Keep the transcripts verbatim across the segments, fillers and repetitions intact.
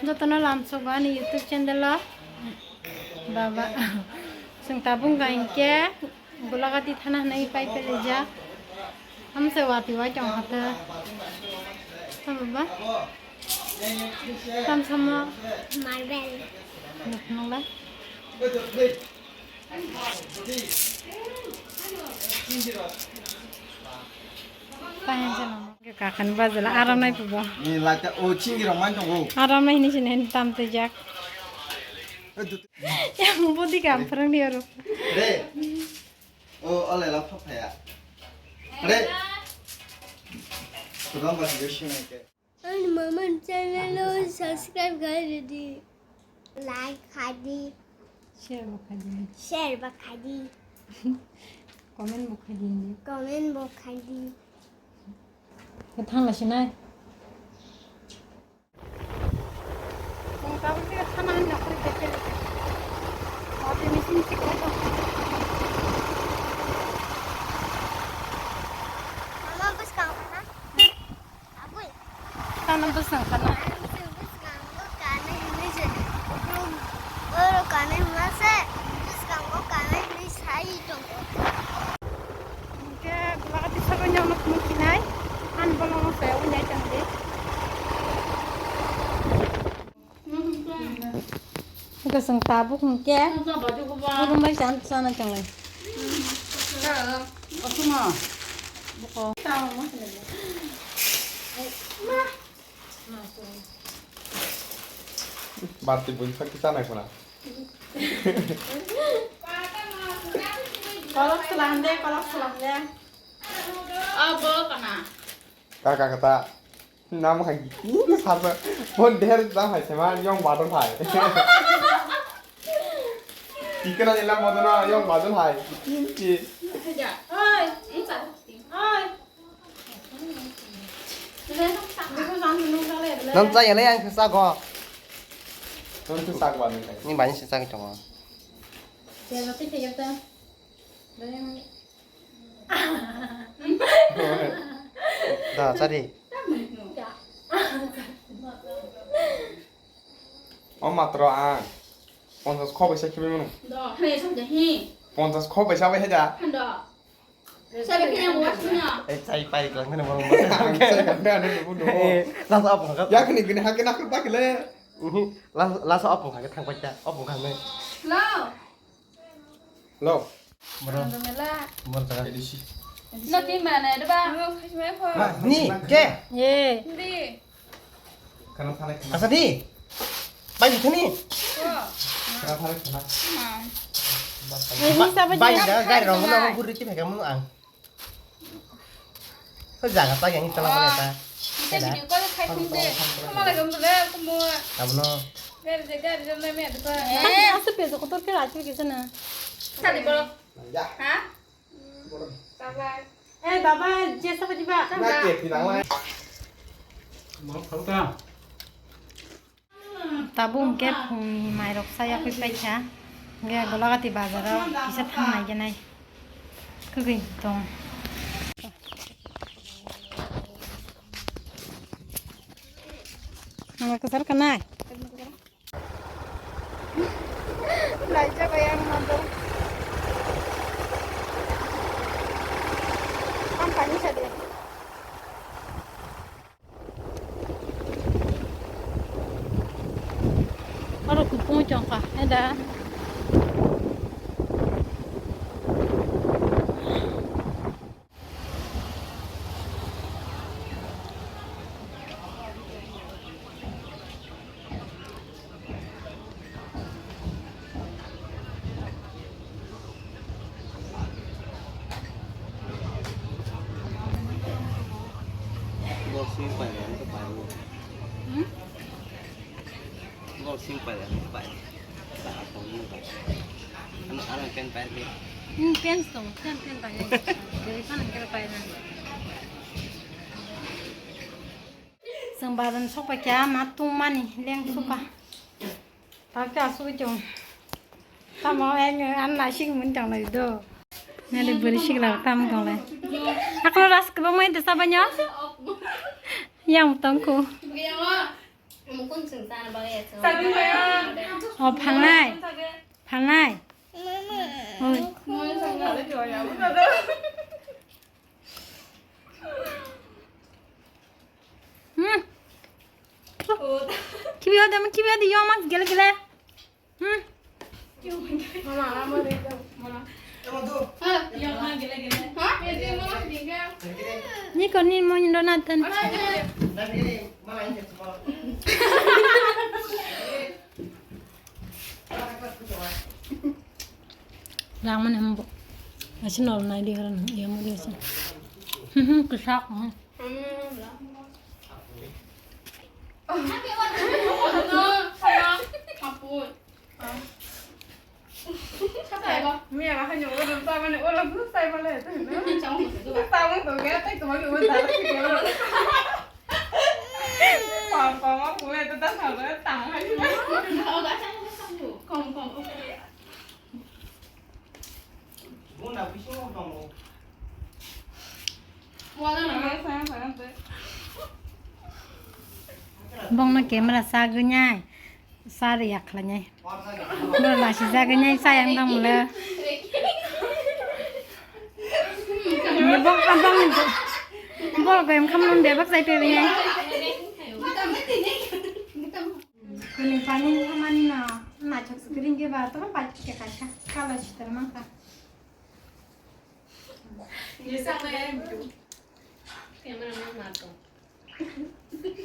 Jotono lamsok ani YouTube channel o. Baba. Chwng tabuk wngkha hinkhe Golagati thana hwnwi pai pailaijak. Hamsa watwi wai tong kha ta. Ha baba? Tam samo. Marble. Nuknukla. Kahan se mama. Kakan bajala aram nai pubo. Ni lata o chingi rong man tongo. Aram nai hini sini tam tejak. Yang bodi kam phrang di aro. Re. O ole la pha phaya. Re. Kurang ba sini ke. Ani maman channel lo subscribe khai di. Like khai di. Share bo khai di. Share bo khai di. Comment bo khai di. Comment bo khai di. Ke thang la sinai. Kung tabuk ke thana ni nakhri ke ke. Mati machine sikha to. Mama bus kang mana? Abui. Tano bwswng khana. Bwskango kanwi hwnwi se. Oro kanwi hwnma se bwskango kanwi hwnwi sai tongo. Hwnkhe Golagati sago nyakno phunukphinai. Ani bolongno se wngya tongdi. Hwnkhe chwng tabuk hwnkhe. Hwnkhe bai chana, chana tonglai. Asuma. Buko. Bati bui sakki chanai khuna. Kolok selam de, kolok selam de. Abo kana? Kaka kata. Nam kha ki sasa. Phone der da hai sema yong badon hai. Ikana ila modona yong badon hai. Ki. Oi, oi. Nang chaya le ang khe sago. Nang khe sago ani kai. Ni bani se sagwi tongo. Da chari. O matro ang ponchas kho bai sa khibi mano. Ponchas kho bai sa bai hai da. Sabe khe yang watch no. Eh, chai pai klang thani borok. Ang chai kang thani bubu no. Eh, lasa opong kha. Yakni gini hakhe nakhe bakile. Uhu, las-, lasa opong kha thang paita, opong kha ne. Hello. Hello. Bro. Mela. Bro, jaga. Edisi. No tin mana ada ba? Ni, ke? Ye. Di. Kana thale kana. Asa di. Bai di thani. Kana thale kana. Bai da gari rong na mo guri ki pheka mo ang. Ko jaga ta yang tala pala ta. Kita video call khai thung de. Kama lagi untuk le kamu. Kamu no. Gari de gari de me de. Eh, asa peso kotor ke rachil kisa na. Tadi bro. Ya. Ha? Bye bye. Eh, bye bye. Jesa pa diba? Na ke pinang lai. Mo khauta. Tabuk hwnkhe phungni mairok chaya khe paikha. Hwnkhe Golagati bazaro kisa thangnai khe nai. Kwgwi tong. Nang kwchar kha nai. Laijak ayang mado. Ang pani sade. Oro kupung chongkha, eda. Boxing pai, pai. Hmm? Gol sing pai da, pai. Sa atong ni pai. Ano, ano pen pai ke. Hmm, pen tong, pen, pen pai. Dari sana kita pai na. Sang badan sok pa kya ma tung mani leng suka. Tapi asu jong. Tamo eng an na sing mun jong lai do. Nale beri sik la tam jong lai. Aklo ras kebang mai desa banyak. Yang tongku. O phalnai, phalnai. Oi. Hmm. Kibi hode, kibi hode, yo mas gele gele. Hmm. Ni ko ni mo ndo na tan. Rang mani hambo. Asin nol nai di hara nang iya mo di asin. Hmm, hmm, kesak. Hmm. Miya la hanyo oro sa mane oro bu sai male. Sa mo to ga tai to male oro da. Pam pam mo ko le to da sa ba ta ha. Kom kom. Bongno camera sagwi nai, sar yak khlainai. Bongno lasi jagwi nai, sayang dong mula. Bong, bong, bol goyam khamlun bebak sai pebi nai. Kuni pani hamani no, naithok screen ke ba, tamo pachi ke kaisa, kala sitar mangka. Ni sa na ya bitu. Camera man marto.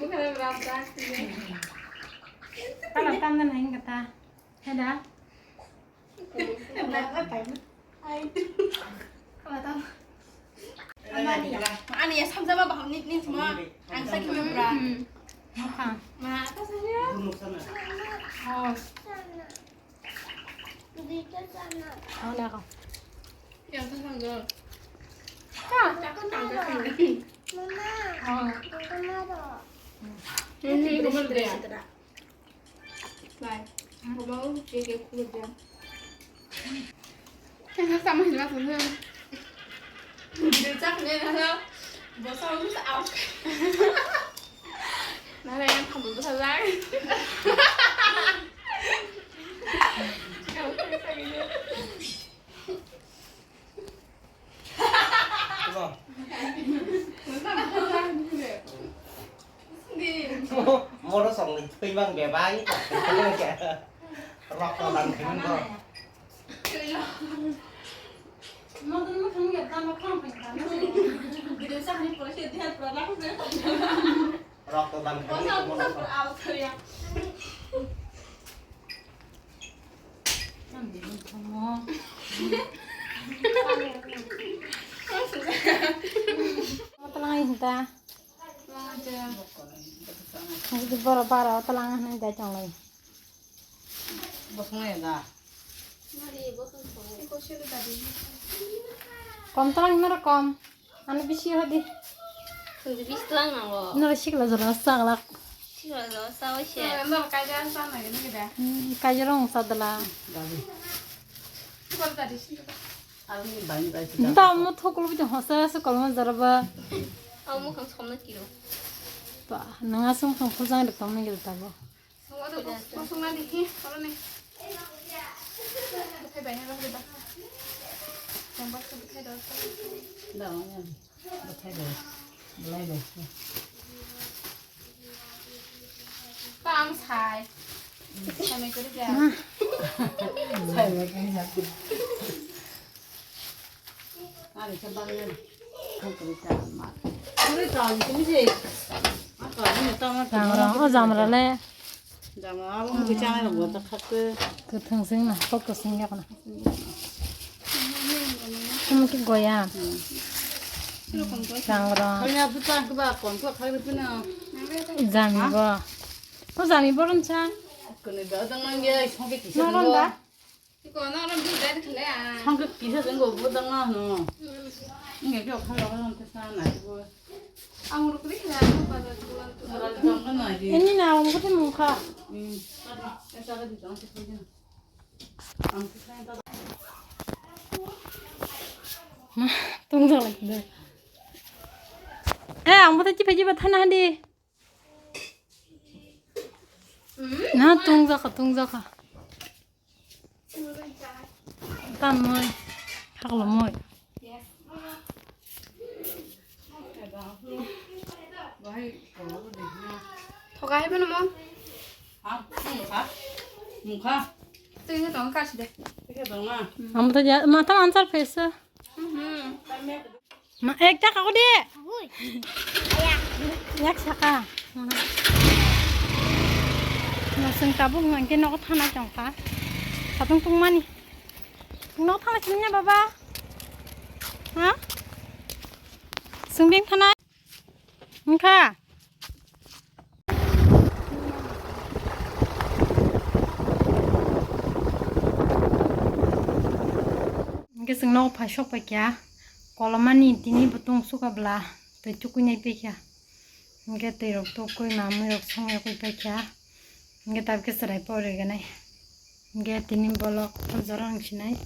Bukan berapa sih? Kala tanda na hinga ta. Heda. Ani ya samjama baham nit nit ma. Ang sakit bra. Maka. Ma apa saja? Oh. Ang dako. Yang tu sanggal. Ka. Cakap tanggal. Mama. Oh. Mama tu. Ini nomor dia. Bye. Mama, dia dia kuat dia. Yang sama hilang tu. Dia cakap ni dah. Bosong tu sa. Nara yang kamu tu salah. Moro songni thwi mang bebak. Rok to dan khaimani bo. Rok to dan khaimani bo moro song. Tala ngai hinta. Ngai di boro bara tala ngai hinta chonglai. Bosong ya da. Kom tala ngai noro kom. Ano bisi hodi. Tungdi bis tlang nango. Noro sikla jora saglak. Sikla jora sa oi se. Noro kaja sa na gini gida. Hmm, kaja rong sa dala. Gabi. Kol tadi sini. Ani bani bai sida. Nta mo thokol bi hosa sa kol mo jora ba. Au mo khang somna kiro. Ba, nanga sum khang phujang de kom ni gida tabo. Songma do, songma di hi, oro ni. Bwthai bai ni rok da. Jang bak bwthai do. Da, ya. Bwthai bai. Belai bai. Pam sai. Sai mai kuri ja. Sai mai kuri ja. Ari sa bang ni. Kuri ta ni kuri je. Aka ni ta ma. Jang rong, o jang rale. Jang abo mui chang rok bo ta khak ke. Kwthwng sing na, kok kwswng yak na. Omo khe goya. Rang rong. Kanya buta ke ba kon to khai rupina. Jami bo. O jami bo ron cha. Kone ba dang nang ya song ke kisa. Ma ron da? Song ke kisa jeng go bo dang na no. Nge kyo khai ro ron te sa na bo. Ang ro kri khala bazar bulan to. Bazar jang na di. Ini na, ang ko te mung kha. Hmm. Esa ka di jang se koi na. Ma, tong jang lai de. Eh, ang bata chipa chipa thana di. Na tungjakha, tungjakha. Tamoi, haklomoi. Thokai bono mo. Mungkha. Twi tong kasi de. Amo to ya, mata answer face. Mhm. Ma, ekta kako de. Yak saka. Na sing tabuk nang ke nok thana chongkha. Satung tungmani. Nok thana chimnya baba. Ha? Sungbeng thana. Wngkha. Hingke chwng nogo phai sok pai kha, kolomani tini bo tong suka bwla twi tukui nai pai kha. Hingke twi rok tukui mamui rok song yakui pai kha. Hingke tabukhe chwrai pore ganai. Hingke tini bolok o jora wng sinai.